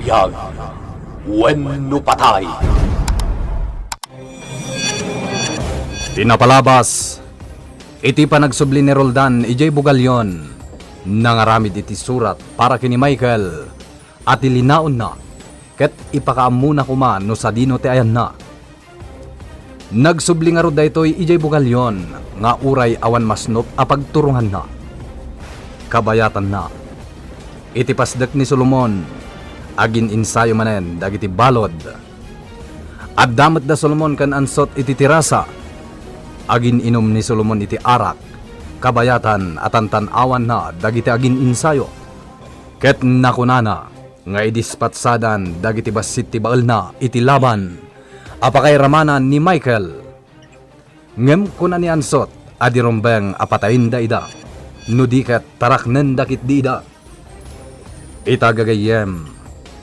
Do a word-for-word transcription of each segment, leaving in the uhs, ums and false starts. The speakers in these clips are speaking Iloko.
Biag wenno patay. Ti napalabas iti panagsubli ni Roldan idiay Bugallon, nangaramid iti surat para ken ni Michael a ti linaonna ket ipakaammona koma no sadino ti ayanna. Nagsubli ngarud daytoy idiay Bugallon nga uray awan masnop a pagturonganna. Kabayatanna, iti pasdek ni Solomon, agin-insayo manen dagiti balud. Adda met da Solomon ken Ansot iti terasa. Agin-inum ni Solomon iti arak, kabayatan a tantan-awanna dagiti agin-insayo. Ket nakunana nga idispatsadan dagiti bassit ti baelna iti laban a pakairamanan ni Michael. Ngem kuna ni Ansot a di rumbeng a patayenda ida, no di ket taraknenda ketdi ida. Ita gagayyem,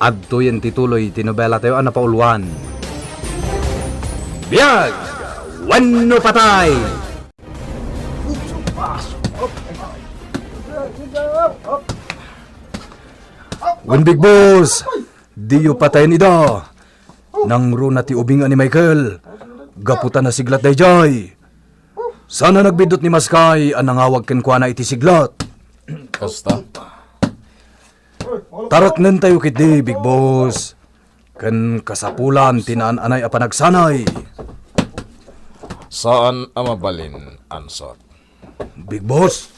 adtoyen ti tuloy ti nobelatayo a napauluan. Biag wenno patay! Wen, Big Boss, diyo patayen ida. Nangruna ti ubing a ni Michael. Gapu ta nasiglat daydiay. Sana nagbiddut ni Maskay a nangawag kenkuana iti siglat. Kasta? Taraknentayo ketdi, Big Boss. Ken kasapulan ti naan-anay a panagsanay. Saan a mabalin, Ansot. Big Boss.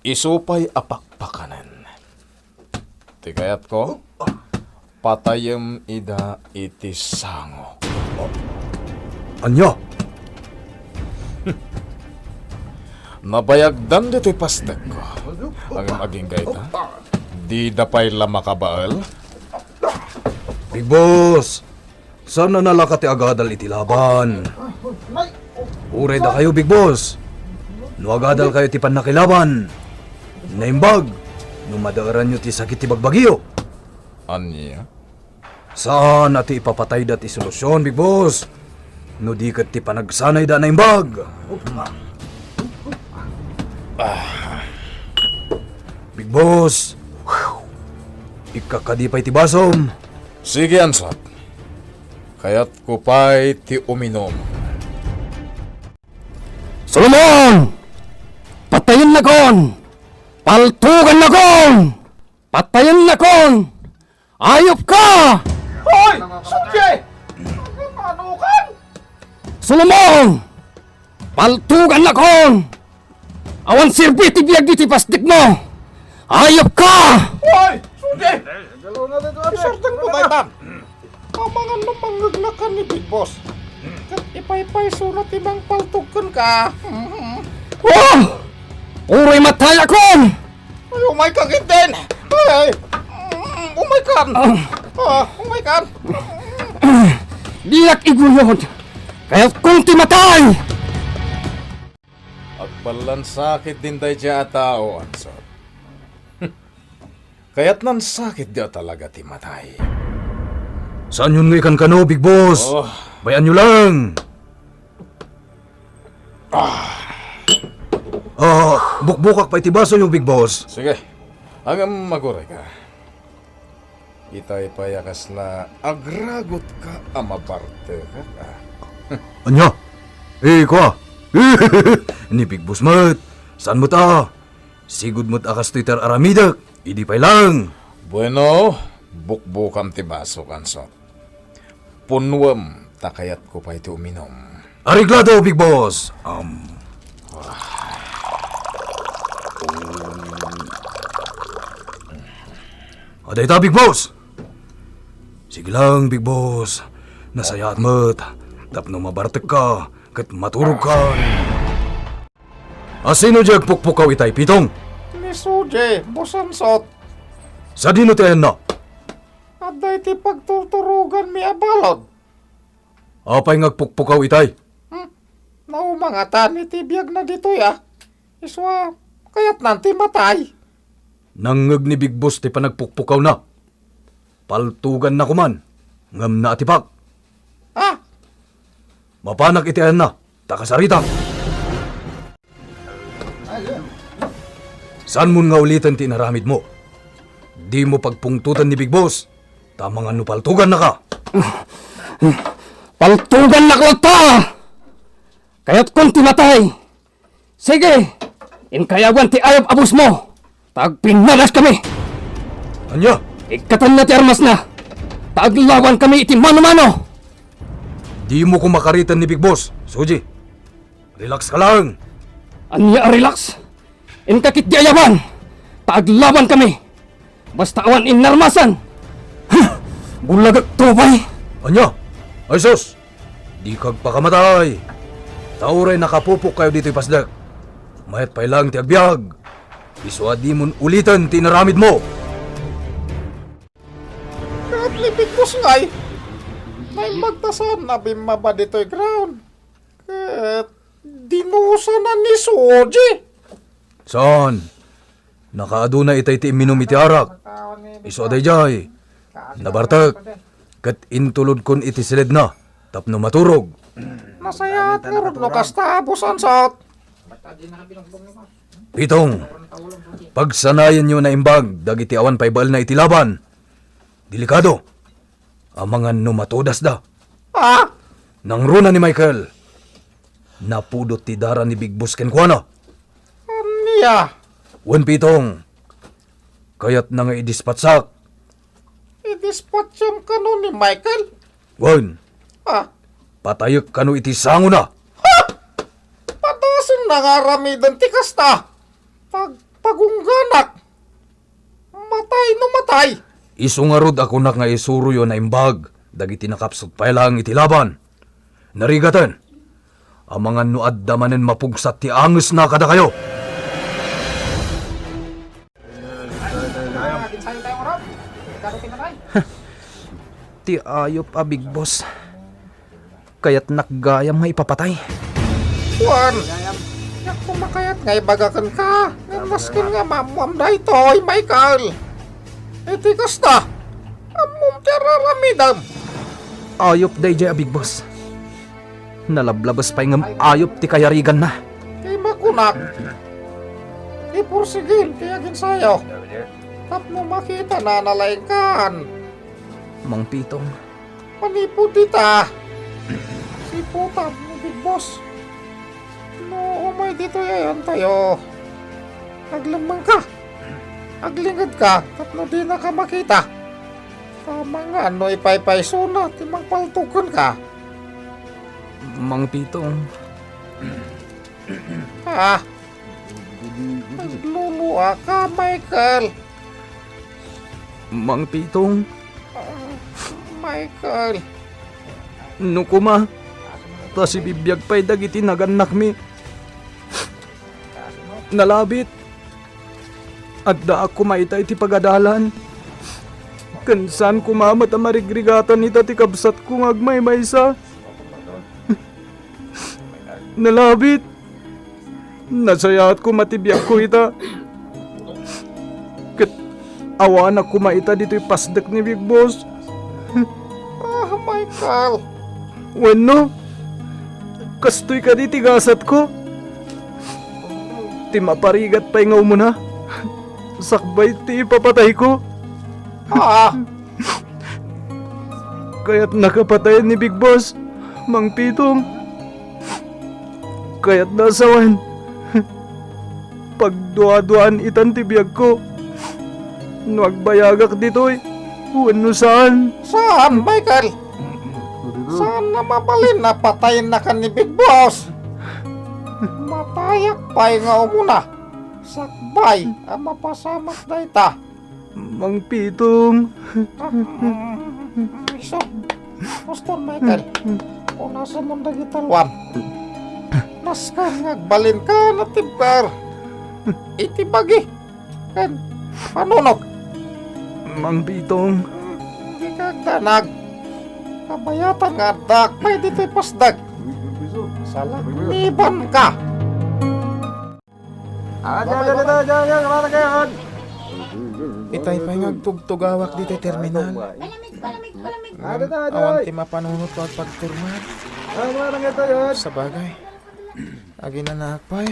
Isu pay a pakpakanen. Ti kayatko, patayem ida iti sangok. Ania? Nabayagdan ditoy pastekko. Ang aging kayta, dida pay la makabael. Big Boss, saan a nalaka ti agadal iti laban? Uray dakayo, Big Boss. No agadal kayo ti pannakilaban, naimbag no madaeranyo ti sakit ti bagbagiyo. Ania? Saan a ti ipapatayda ti solusyon, Big Boss. No di ket ti panagsanayda a naimbag. Ah. Big Boss, ikkakadi pay ti basom. Sige, Ansot. Kayatko pay ti uminum. Solomon! Patayennakon! Paltugannakon! Patayennakon! Ayupka! Hoy! Sudye! Ano kan? Solomon! Paltugannakon! Awan serbi ti biag ditoy pasdekmo! Ayupka! Hoy! Sudye! Isardengmo daytan! Amangan no mangngegnakan ni Big Boss. Ket ipaypaysona ti mangpaltog kenka. Oh! Uray matayakon! Ay, umayka ketdin! Ay! Umaykan! Ah. Ah, umaykan! Diak iguyod! Kayatkon ti matay! Agballan sakit din daydiay a tao, Ansot. Kayatnan sakit di a talaga ti matay. Saanyon nga ikankano, Big Boss? Oh. Bay-anyo lang. Ah. Ah, bukbukak pay ti basoyo, Big Boss. Sige. Ngem aguray ka. Itay pay a kasla agragot ka a mabartek, ah. Ania? Eh, kua? Ni Big Boss met. Saan met a? Sigud met a kastoy ti ar-aramidek. Idi pay lang. Bueno, bukbukam ti basok, Ansot. Punnuem, ta kayatko pay ti uminum. Areglado, Big Boss. Um. Ah, dayta, Big Boss. Sige lang, Big Boss. Nasayaat met tapno mabartek ka ket maturog ka. A sino di agpukpukaw itay, Pitong? Ni Suje, Boss Ansot. Sadino ti ayanna? Adda iti pagturturoganmi a balud. Apay nga agpukpukaw itay? Hmm. Naumangatan iti biagna ditoy, a. Isu a, kayatnan ti matay. Nangngeg ni Big Boss ti panagpukpukawna. Paltuganna koman, ngem naatipak. Ah! Mapanak iti ayanna, ta kasaritak. Saanmon nga uliten ti inaramidmo. Dimo pagpungtoten ni Big Boss. Ta amangan no paltogannaka. Paltogannak latta! Kayatkon ti matay! Sige! Inka ayawan ti ayab a bossmo! Ta agpinnadaskami! Ania? Igkatanna ti armasna! Ta aglawankami iti mano-mano! Dimo koma kariten ni Big Boss, Suji. Relax ka laeng. Ania a relax? Inka ketdi ayawan! Ta aglawankami! Basta awan inarmasan! Huh! Bulagakto pay! Ania? Ay sus! Dika agpakamatay! Ta uray nakapupokkayo ditoy pasdek. Mayat pay laeng ti agbiag. Isu a dimon uliten ti inaramidmo! Ket ni Big Boss ngay, naimbag ta saan a bimmaba ditoy ground. Ket dinusana ni Suji. Saan? Nakaaduna itay ti imminum iti arak. Isu a daydiay, nabartek, ket intulodkon iti siledna tapno maturog. Nasayaat ngarud no kasta, Boss Ansot. Pitong, pagsanayenyo naimbag dagiti awan pay baelna iti laban. Delikado. Amangan no matudasda. Ah? Nangruna ni Michael. Napudot ti dara ni Big Boss kenkuana. Ania? Wen, Pitong. Kayatna nga idispatsak. Idispatcham kano ni Michael? Wen. Ah? Patayek kano iti sangona. Ha? Padasenna nga aramiden ti kasta. Pagpagungganak. Matay no matay! Isu ngarud a kunak nga isuroyo naimbag dagiti nakapsut pay laeng iti laban. Narigaten, amangan no adda manen mapugsat ti angesna kadakayo. Ti ayop a Big Boss. Kayatnak gayam nga ipapatay. Kuan, diak koma kayat nga ibaga kenka nga masken nga maammoam daytoy, Michael. Iti kasta, ammom ti ar-aramidem. Ayop daydiay a Big Boss. Nalablabes pay ngem ayop ti kayariganna. Ti makunak, ipursigim ti aginsayo tapno makitana a nalaingkan. Mang Pitong, manipud dita, siputam ni Big Boss. No umay ditoy ayantayo, aglemmengka, aglingedka tapno dinaka makita. Ta amangan no ipaypaysona ti mangpaltog kenka. Mang Pitong. Ah, nagluluaka, Michael. Mang Pitong. Ah, Michael. No koma, ta sibibiag pay dagiti nagannakmi. Nalabit. Addaak koma ita iti pagadalan. Ken saan koma met a marigrigatan ita ti kabsatko nga agmaymaysa. Nalabit. Nasayaat koma ti biagko ita. Ket awanak koma ita ditoy pasdek ni Big Boss. Ah, Michael. Wenno, kastoy kadi ti gasatko? Ti maparigat pay nga umuna, sakbay ti ipapatayko. Ah. Kayatnaka patayen ni Big Boss, Mang Pitong. Kayatna a sawen. Pagduaduaan itan ti biagko. No agbayagak ditoy, wenno saan. Saan, Michael? Saan a mabalin a patayennakan ni Big Boss? Matayak pay nga umuna. Sakbay a mapasamak dayta. Mang Pitong. Ah, mm, isu. Pastor Michael, punasamon dagiti talwam. Nasken nga agbalinka a natibker iti bagi ken panunot. Mang Pitong. Dika agdanag. Kabayatan nga addaak pay ditoy pasdek. Salaknibanka. Itay pay nga agtugtugawak ditoy terminal. Ngem awan ti mapanunot nga agpagturmad. Sabagay, aginanaak pay.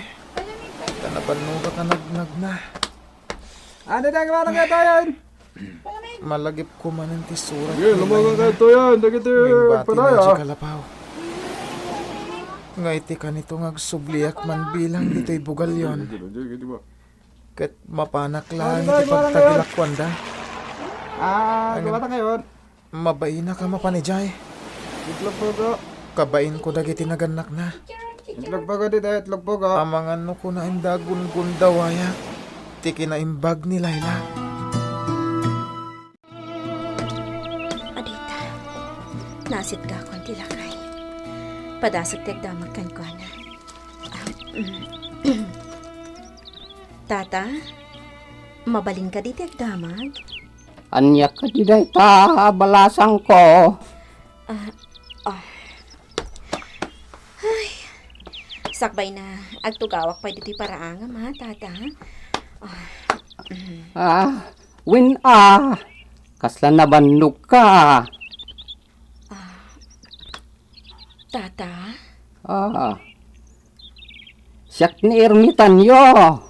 Ta napannogak a nagnagna. Ano na nga nga tayo? Malagipko manen ti surat ni Laina. Sige, lumagan kayo to yan. Dagiti padaya. Nga iti kanito nga agsubliak man bilang ditoy bugalyon. Ket mapanak laeng iti pagtagilakuanda. Ah, kumata kayo. Mabainak a mapan idiay. Itlog pugo. Kabainko dagiti nagannakna. Itlog pugo dita, itlog pugo. Amangan no kunaenda a gungundawayak ti kinaimbag ni Laila. Adita, naasitgakon ti lakay. Padasek ti agdamag kenkuana. Ah, Tata, mabalin kadi ti agdamag? Ania kadi dayta a balasangko? Ah, ah. Ay, sakbay na, agtugawak pay ditoy paraangam, ha, Tata? Ah, mm. Ah, wen a, kasla nabannogka? Ah, Tata? Ah, siak ni ermitanyo.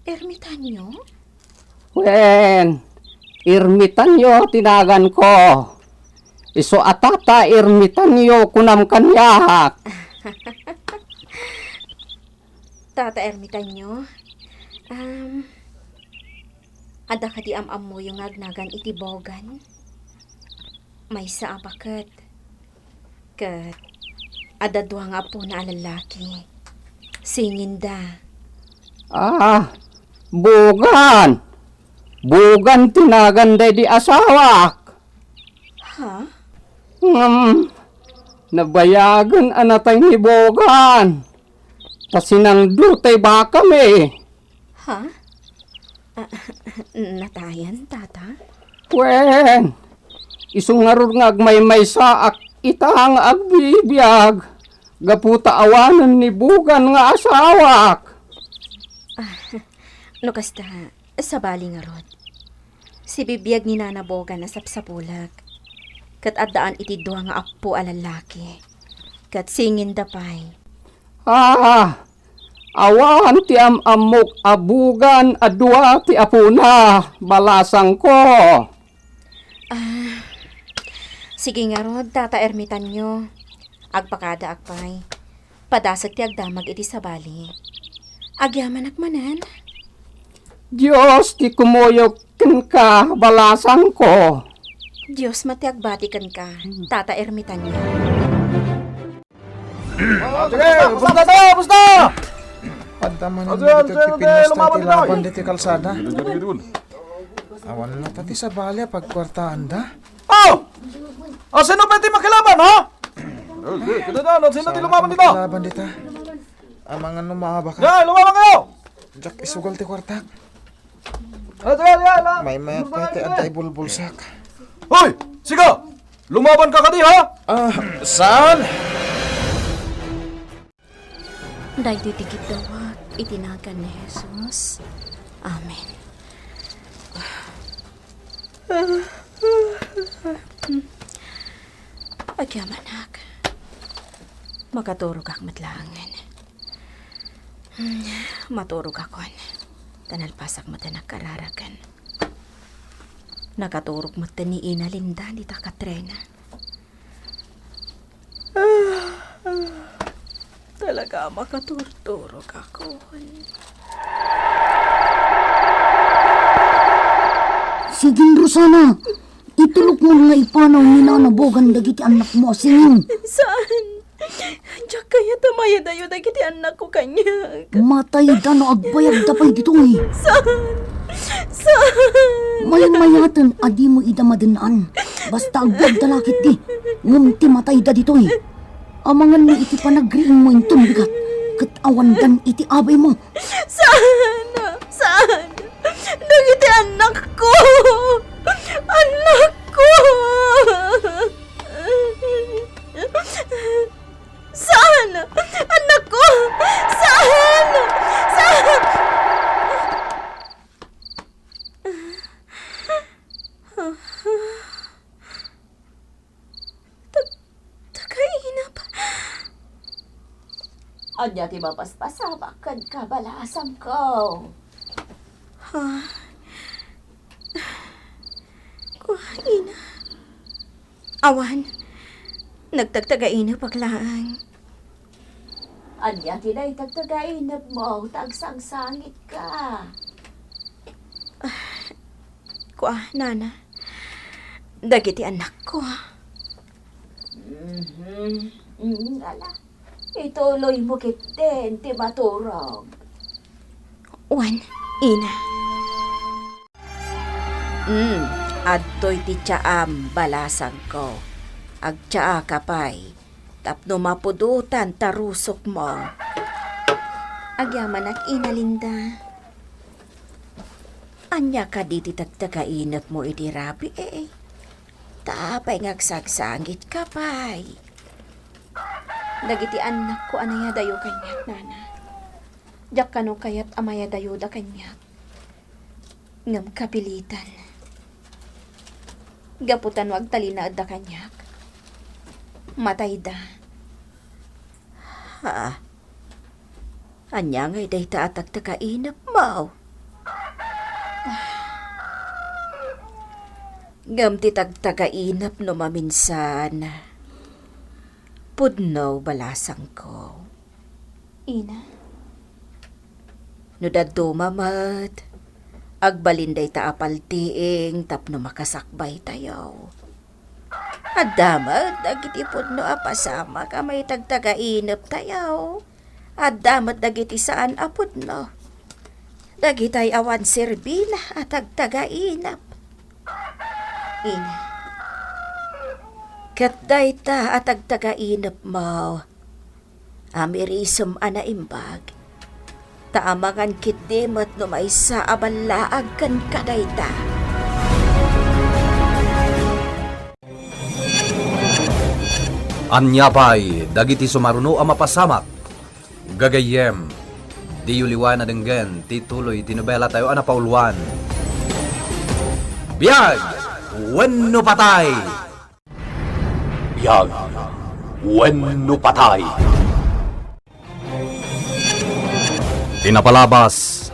Ermitanyo? Wen, ermitanyo ti naganko. Isu a tata ermitanyo kunam kaniak. Tata ermitanyo, um, adda kadi am-ammoyo nga agnagan iti Bogan? Maysa a baket. Ket adda dua nga apona a lallaki. Singinda. Ah, Bogan! Bogan ti nagan daydi asawak. Ha? Ngem, nabayagen a natay ni Bogan. Ta sinangdo tay bakami. Ha? Ah, natayan, Tata? Wen, isu ngarud nga agmaymaysaak ita nga agbibiag, gapu ta awanen ni Bogan nga asawak. Ah, no kasta, sabali ngarud. Sibibiag ni Nana Bogan a sapsapulek, ket addaan iti dua nga appo a lallaki, ket singinda pay. Ah, awan ti am-ammok a Bogan a dua ti apona, balasangko. Ah, sige ngarud, Tata Ermitanyo. Agpakadaak pay. Padasek ti agdamag iti sabali. Agyamanak manen. Dios ti kumuyok kenka, balasangko. Dios met ti agbati kenka, Tata Ermitanyo. Sige, pusta tayo, pusta! Adda man dito ti pinusta iti laban diti kalsada. Awan na pati sabali a pagkuartaanda. Oh! Ah, sino pay ti makilaban, ha? Kada na, sino ti lumaban dita? Makilaban dita. Amangan no maaba ka. Dai, lumaban kayo! Diak isugal ti kuartak. Maymayat pay ti adda ibulbulsak. Hoy! Siga! Lumaban ka kadi, ha? Ah, saan? Daytoy ti giddawak iti nagan ni Jesus. Amen. Agyamanak. Makaturogak met laengen. Maturogakon. Ta nalpasak met a nagkararaken. Nakaturog met ni Ina Linda dita Katrina. Talaga a makaturturogakon. Sige, Rosana, itulokmo nga ipanaw ni Nana Bogan dagiti annakmo a singin. Saan? Diak kayat a mayadayo dagiti annakko kaniak. Matayda no agbayagda pay ditoy. Saan? Saan? Maymayaten a dimo ida maden-an. Basta agbiagda la ketdi, ngem ti matayda ditoy. Amangan no iti panagriingmo inton bigat, ket awandan iti abaymo. Saan? Saan? Dagiti annakko! Annakko! Saan? Annakko! Saan? Saan? Ta-, tagainap. Ania ti mapaspasamak kenka, balasangko? Ha? Ina. Awan, nagtagtagainepek laeng. Ania ti naitagtagainepmo ta agsangsangitka? Kua, nana, dagiti annakko. Mhm. Mm, ala, ituloymo ketdin ti maturog. Wen, ina. Mm, adtoy ti tsaam, balasangko. Agtsaaka pay tapno mapudotan ta rusokmo. Agyamanak, Ina Linda. Ania kadi ti tagtagainepmo idi rabii? Ta apay nga agsangsangitka pay? Dagiti annakko a nayadayo kaniak, nana. Diak kano kayat a mayadayoda kaniak. Ngem kapilitan. Gapu ta no agtalinaedda kaniak, matayda. Ha? Ania ngay dayta a tagtagainepmo? Ngem ti tagtagainep no maminsan, pudno, balasangko. Ina? No dadduma met, agbalin dayta a paltiing tapno makasakbaytayo. Adda met dagiti pudno a pasamak a maitagtagaineptayo. Adda met dagiti saan a pudno. Dagitay awan serbina a tagtagainep. Ina. Ket dayta a tagtagainepmo, amirisem a naimbag. Ta amangan ketdi met no maysa a ballaag kenka dayta. Ania pay dagiti sumaruno a mapasamak? Gagayyem, diyo liwan a denggen ti tuloy ti nobelatayo a napauluan, Biag wenno Patay! Biag wenno Patay. Ti napalabas,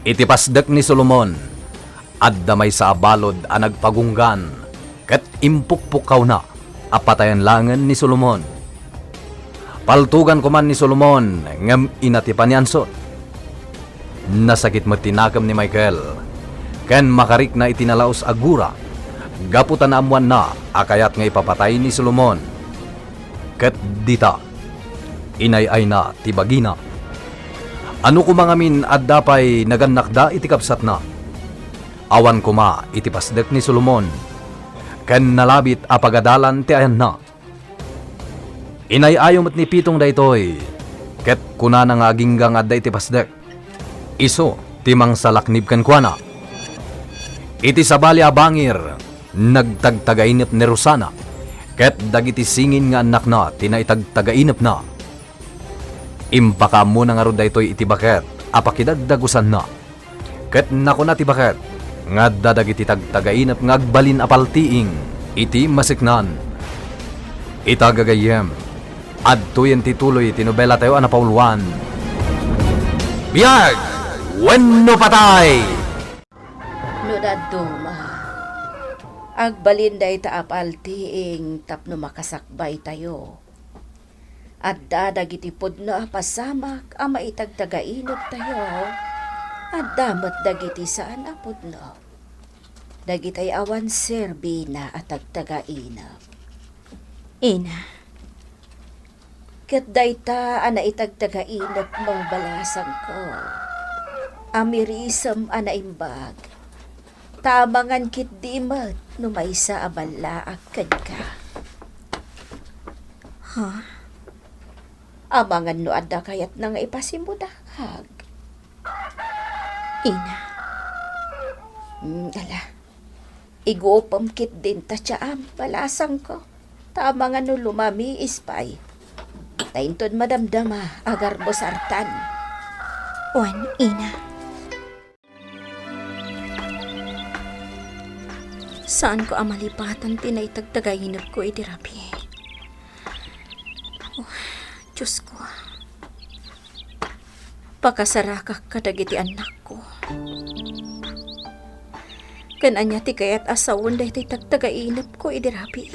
iti pasdek ni Solomon, adda maysa a balud a nagpagunggan ket impukpukkawna a patayen laengen ni Solomon. Paltugan koma ni Solomon ngem inatipan ni ansot. Nasakit met ti nakem ni Michael ken makarikna iti nalaus a gura gapu ta naammoanna a kayat nga ipapatay ni Solomon. Ket dita, inay-ayna ti bagina. Ano koma ngamin adda pay nagannakda iti kabsatna? Awan koma iti pasdek ni Solomon, ken nalabit a pagadalan ti ayanna. Inay-ayo met ni Pitong daytoy, ket kunana nga agingga nga adda iti pasdek. Isu ti mangsalaknib kenkuana. Iti sabali a bangir, nagtagtagainep ni Rosana, ket dagiti singin nga annakna ti naitagtagainepna. Impakaammona ngarud daytoy iti baket a pakidagdagusanna. Ket nakuna ti baket nga adda dagiti tagtagainep nga agbalin a paltiing iti maseknan. Ita, gagayyem, adtoyen ti tuloy ti nobelatayo a napauluan, Biag wenno Patay! No dadduma, agbalin dayta a paltiing tapno makasakbaytayo. Adda dagiti pudno a pasamak a maitagtagaineptayo. Adda met dagiti saan a pudno. Dagitay awan serbina a tagtagainep. Ina, ket dayta a naitagtagainepmo, balasangko, amirisem a naimbag, ta amangan ketdi met no maysa a ballaak kenka. Ha? Amangan no adda kayatna nga ipasimmudakak. Ina. Mm, ala. Igupem ketdin ta tsaam, balasangko. Ta amangan no lumamiis pay. Ta inton madamdama, agarbo sartan. Wen, ina. Saanko a malipatan ti naitagtagainepko iti rabii. Oh, Diosko, pakasarakak kadagiti annakko. Ken ania ti kayat a sawen daytoy tagtagainepko idi rabii?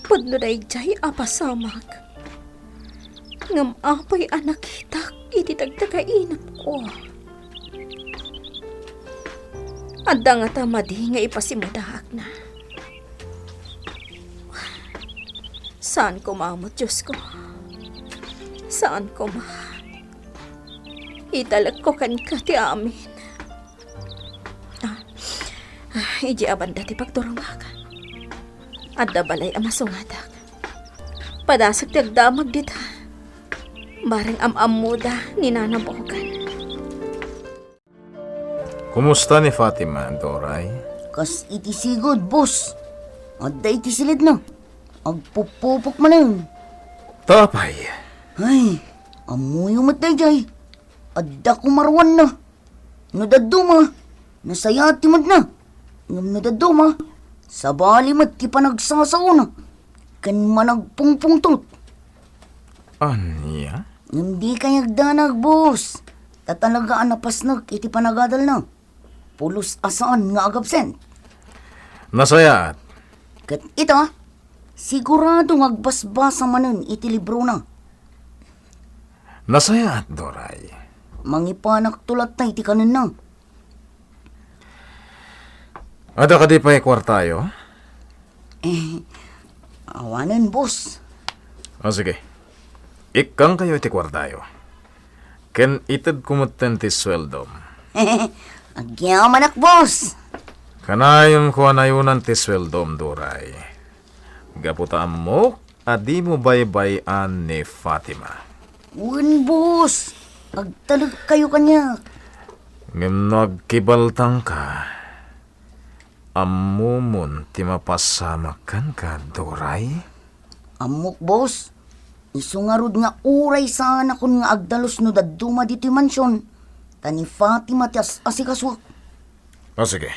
Pudno daydiay a pasamak. Ngem apay a nakitak iti tagtagainepko? Adda ngata madi nga ipasimudaakna? Saan koma met, Diosko. Saan koma. Italekko kenka ti amin. Ah, ah, idiay a banda ti pagturongak. Adda balay a masungadak. Padasek ti agdamag dita. Bareng am-ammoda ni Nana Bogan. Kumusta ni Fatima, Doray? Kas iti sigud, boss. Adda iti silidna. Agpupupok manen. Tapay. Ay, ammoyo met daydiay. Adda kumaruanna. No dadduma, nasayaat ti medna. Ngem no dadduma, sabali met ti panagsasaona ken managpungpungtot. Ania? Ngem dikay agdanag, boss. Ta talaga a napasnek iti panagadalna. Pulos a saan nga agabsent. Nasayaat. Ket ita, sigurado nga agbasbasa manen iti librona. Nasayaat, Doray. Mangipanakto latta iti kanenna. Adda kadi pay kuartayo? Eh, awanen, boss. Ah, sige. Ikkangkayo iti kuartayo. Ken itedko metten ti sueldom. Agyamanak, boss. Kanayonko a nayonan ti sueldom, Doray. Gapu ta ammok a dimo baybay-an ni Fatima. Wen, boss. Agtalekkayo kaniak. Ngem no agkibaltangka, ammomon ti mapasamak kenka, Doray? Ammok, boss. Isu ngarud nga uray saanakon nga agdalus no dadduma ditoy mansion, ta ni Fatima ti as-asikasuak. O, sige.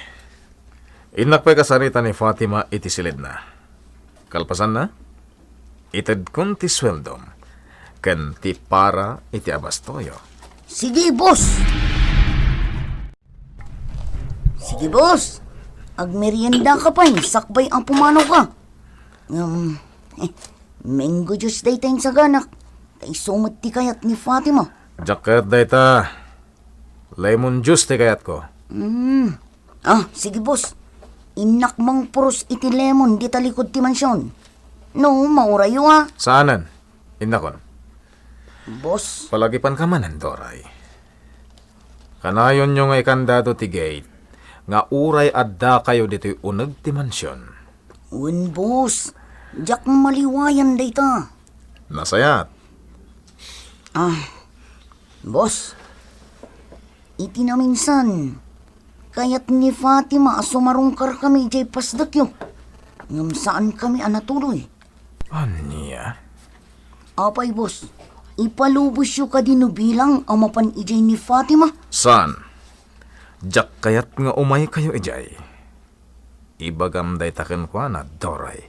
Innak pay kasarita ni Fatima iti silidna. Kalpasanna, itedkon ti sueldom ken ti para iti abastoyo. Sige, boss! Sige, boss. Agmeriendaka pay sakbay a pumanawka. Ngem, eh, menggo Dios dayta insaganak. Ta isu met ti kayat ni Fatima. Diak kayat dayta. Lemon juice ti kayatko. Hmm. Ah, sige, boss. Innak mangpuros iti lemon dita likud ti mansion. No, maurayo, ah. Saanen? Innakon. Boss. Palagipanka manen, Doray. Kanayonyo nga ikandado ti gate nga uray addakayo ditoy uneg ti mansion. Wen, boss. Diak maliwayan dayta. Nasayaat. Ah, boss. Iti naminsan, kayat ni Fatima a sumarungkarkami idiay pasdekyo. Ngem saankami a natuloy. Ania? Apay, boss, ipalubosyo kadi no bilang a mapan idiay ni Fatima? Saan? Diak kayat nga umaykayo idiay. Ibagam dayta kenkuana, Doray.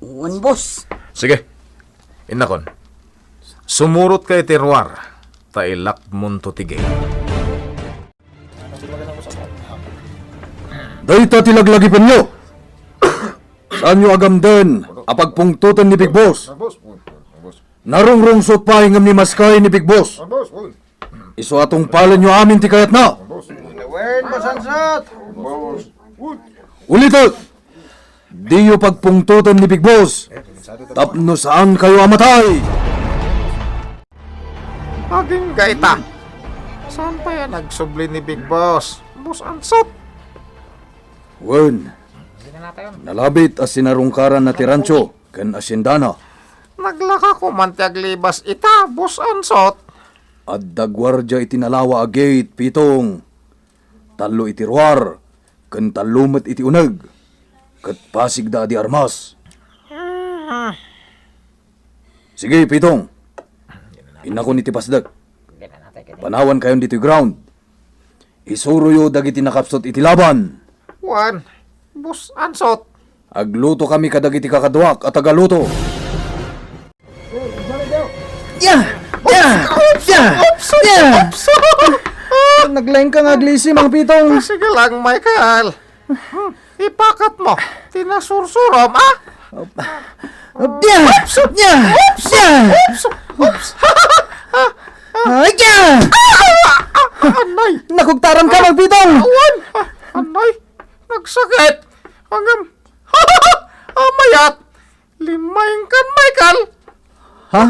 Wen, boss. Sige. Innakon. Sumurotka iti ruar, ta ilakmonto ti gate. Dayta ti laglagipenyo. Saanyo agamden a pagpungtoten ni Big Boss. Narungrungsot pay ngem ni maskay ni Big Boss. Isu a tungpalenyo amin ti kayatna. Wen, masansat! Ulitek, diyo pagpungtoten ni Big Boss tapno saankayo a matay. Agingga ita. Saan pay a nagsubli ni Big Boss? Boss Ansot. Wen, nalabit a sinarungkaranna ti rancho ken haciendana. Naglaka ko man ti aglibas ita, Boss Ansot. Adda guardia iti nalawa a gate, Pitong. Tallo iti ruar, ken tallo met iti uneg. Ket pasigda a di armas. Ah. Sige, Pitong. Innakon iti pasdek. Panawankayon ditoy ground. Isuroyo dagiti nakapsut iti laban. Wen, Boss Ansot. Aglutokami kadagiti kakaduak a tagaluto. Ya! Ya! Ya! Ya! Naglaing ka nga aglisi, Mang Pitong. Ah, sige lang, Michael. Hmm, ipakat mo. Tinasursurom, ah? Op-, op-, ya! Ya! Ya! Oops! Oops! Ay, ya! Ah! Ah! Anay! Nakugtaran ka, Mang Pitong! Awan! Ah, anay! Nagsakit! Ngem, amayat! Limaing kan, Michael! Ha?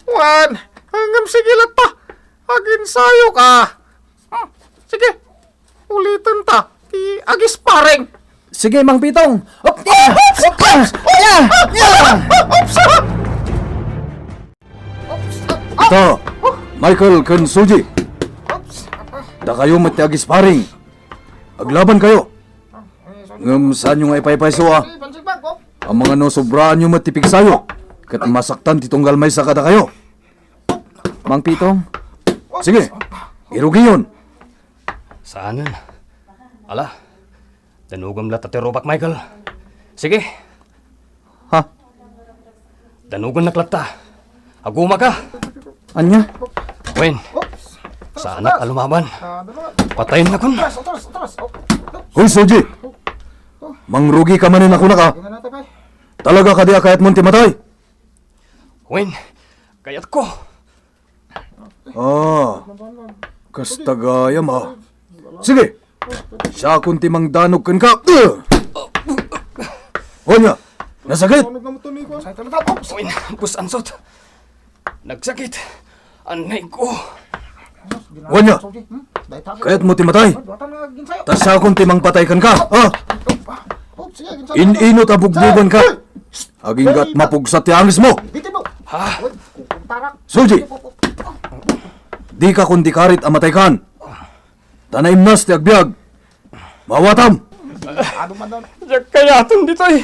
Wen, ngem sige latta. Aginsayo ka. Hmm, sige. Uliten ta ti agisparing. Sige, Mang Pitong. Op, ya! Op, ya! Ya! Ya! Oops! Ita, Michael ken Suji. Dakayo met ti agisparing. Aglaban kayo. Ngem saanyo nga ipaypayso, a? Amangan no sobraanyo met ti pigsayo, ket masaktan ti tunggal maysa kadakayo. Mang Pitong. Sige, irugiyon. Saanen. Ala, danugem latta ti rubak, Michael. Sige. Ha? Danugennak latta. Agumaka. Ania? Wen, saanak a lumaban. Patayennakon. Hoy, Suji! Mangrugika manen a kunaka. Talaga kadi a kayatmon ti matay? Wen, kayatko. Ah, kasta gayam, a. Sige, siakon ti mangdanog kenka. Ania, nasakit? Wen, pusansot. Nagsakit. Anay ko. Ania, kayatmo ti matay? Ta siakon ti mangpatay kenka, a. In-inot a bugboganka. Agingga't mapugsa ti angismo. Ha? Suji, dika kundi karit a mataykan. Ta naimnas ti agbiag. Maawatam. Diak kayaten ditoy.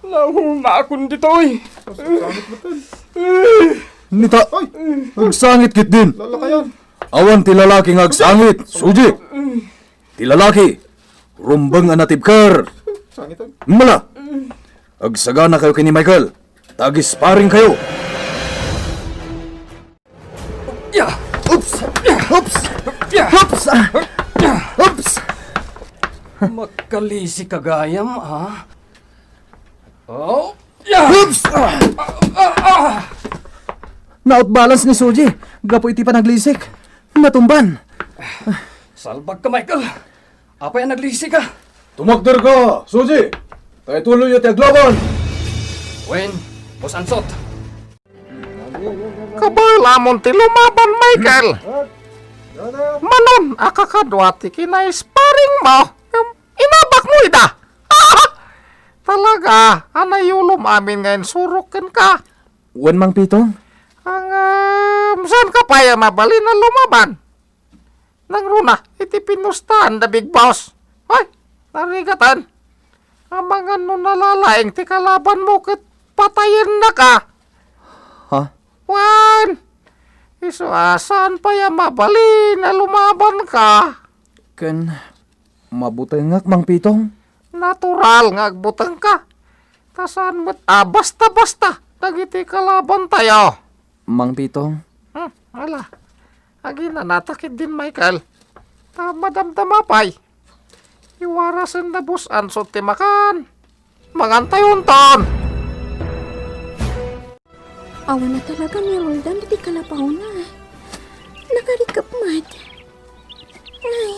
Naumakon ditoy. Nita, agsangit ketdin. Awan ti lalaki nga agsangit, Suji. Ti lalaki, rumbeng a natibker. Mala, agsaganakayo ken ni Michael. Ta agisparing kayo. Ya! Oops! Oops! Ya! Oops! Oops! Makalisi ka gayam, a? Oh! Ya! Oops! Ah! Ah! Ah! Na-out balance ni Suji gapu iti panaglisik. Natumban. Salbag ka, Michael. Apay a naglisi ka? Tumakder ka, Suji! Ta ituloy ti aglaban! Wen, pusansot. Kabaelamon ti lumaban, Michael. Manon a kakadua ti kinaisparing mo, ngem inabak mo ida. Talaga a nayulom amin nga insurok kenka. Wen, Mang Pitong. Ngem, saan ka pay a mabalin a lumaban? Nangruna iti pinustahan da Big Boss. Ay, narigatan. Amangan no nalalaing ti kalaban mo ket patayennaka. Ha? Wen, isu a saan pay a mabalin a lumabanka. Ken mabutengak, Mang Pitong? Natural nga agbutengka. Ta saan met a basta-basta dagiti kalabantayo. Mang Pitong? Hmm, ala. Aginanata ketdin, Michael. Ta madamdama pay. Iwarasen da pusansot ti makan. Mangantayonton. Awan a talaga ni Roldan iti kalapawna. Nakarikep met. Ay,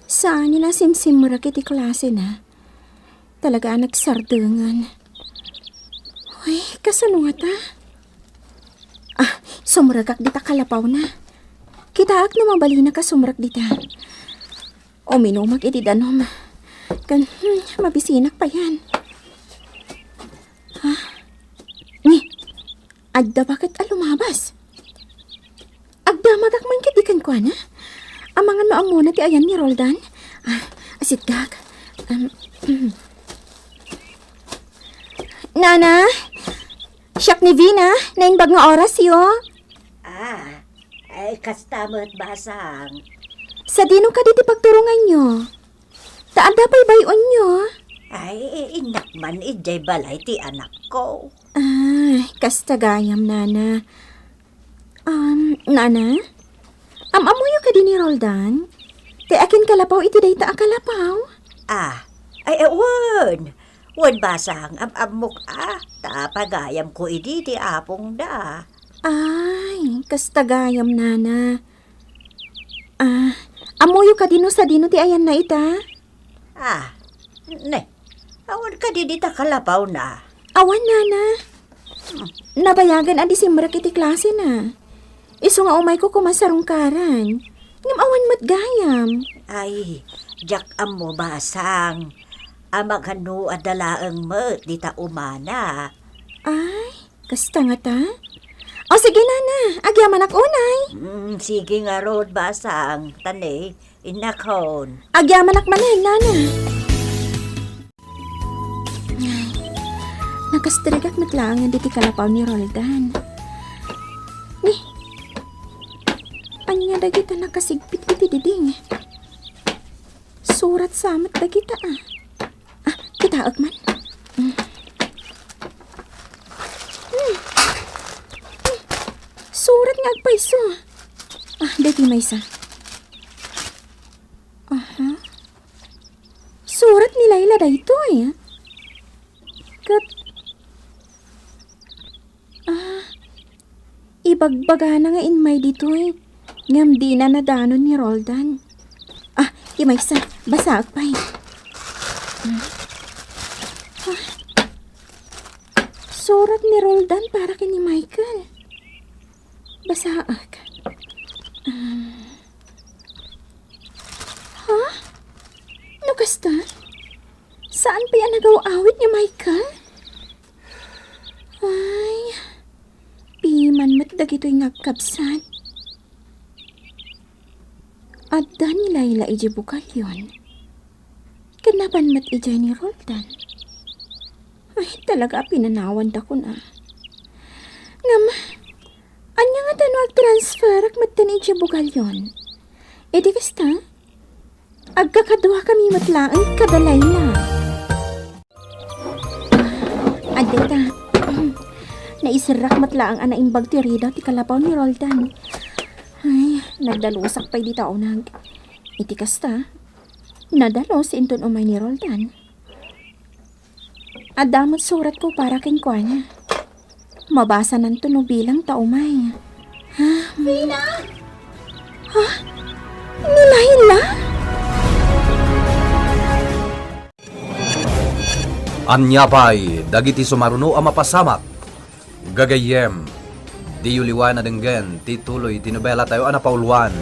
saan a simsimrek iti klasena. Talaga a nagsardengen. Uy, kasano ngata? Ah, sumrekak dita kalapawna. Kitaak no mabalinnak a sumrek dita. Uminumak iti danum. Ken, hmm, mabisinak payen. Ha? Ni, adda baket a lumabas. Agdamagak man ketdi kenkuana. Amangan no ammona ti ayan ni Roldan. Ah, asitgak. Um, Nana, siak ni Vina, naimbag nga orasyo. Ah, ay, kasta met, basang. Sadino kadi ti pagturonganyo? Ta adda pay bay-onyo? Ay, innak man idiay balay ti anakko. Ah, kasta gayam, Nana. Um, Nana? Am-ammoyo kadi ni Roldan? Ti akin kalapaw iti dayta a kalapaw? Ah, ay, eh, wen. Wen, basang, am-ammok a, ta pagayamko idi ti apongda. Ay, kasta gayam, nana. Ah, ammoyo kadi no sadino ti ayanna ita? Ah, ne, awan kadi dita kalapawna? Awan, nana. Nabayagan a di simrek iti klasena. Isu nga umayko koma sarungkaran. Ngem awan met gayam. Ay, diak ammo, basang. A magano a dalaeng met dita umana. Ay, kasta ngata? O sige, nana, agyamanak unay. Mm, sige ngarud, basang. Tani, innakon. Agyamanak manen, nana. Ay, nakastrigak met laeng diti kalapaw ni Roldan. Ni, ania dagita nakasigpit iti diding? Surat sa met dagita, ah. Ah, kitaek man. Mm. Mm. Mm. Surat nga agpayso. Ah, daytoy maysa. Aha. Surat ni Laila daytoy. Ket, ah, ibagbagana nga immay ditoy, ngem dina nadanon ni Roldan. Ah, ti maysa, basaek pay. Hmm. Ah. Surat ni Roldan para ken ni Michael. Basaek. Um, ha? No kasta? Saan pay a nagaw-awit ni Michael? Ay, piman met dagitoy nga agkabsat. Adda ni Laila idiay bugalyon. Ken napan met idiay ni Roldan. Ay, talaga a pinanawanda kuna. Ngem, ania ngata no agtransferak metten idiay bugalyon? Iti kasta, agkakaduakami met laeng kada Laila. Adda ita. Naiserrak met laeng a naimbag ti ridaw ti kalapaw ni Roldan. Ay, nagdalusak pay dita unag. Iti kasta, nadalus inton umay ni Roldan. Adda met suratko para kenkuana. Mabasananto no bilang ta umay. Ha? Mina! Ha? Ni Laila? Ania pay dagiti sumaruno a mapasamak? Gagayyem, diyo liwan a denggen ti tuloy ti nobelatayo a napauluan,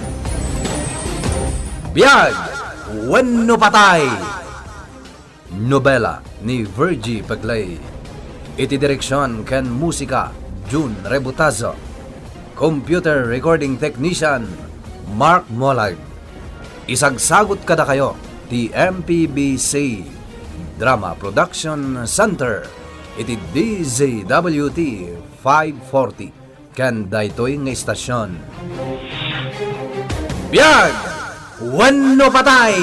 Biag wenno Patay! Nobela ni Virgie Pegley. Iti direksion ken musika, Jun Rebutazo. Computer recording technician, Mark Molag. Isagsagut kadakayo ti M P B C Drama Production Center iti D Z W T five forty ken daytoy nga istasion. Biag wenno patay!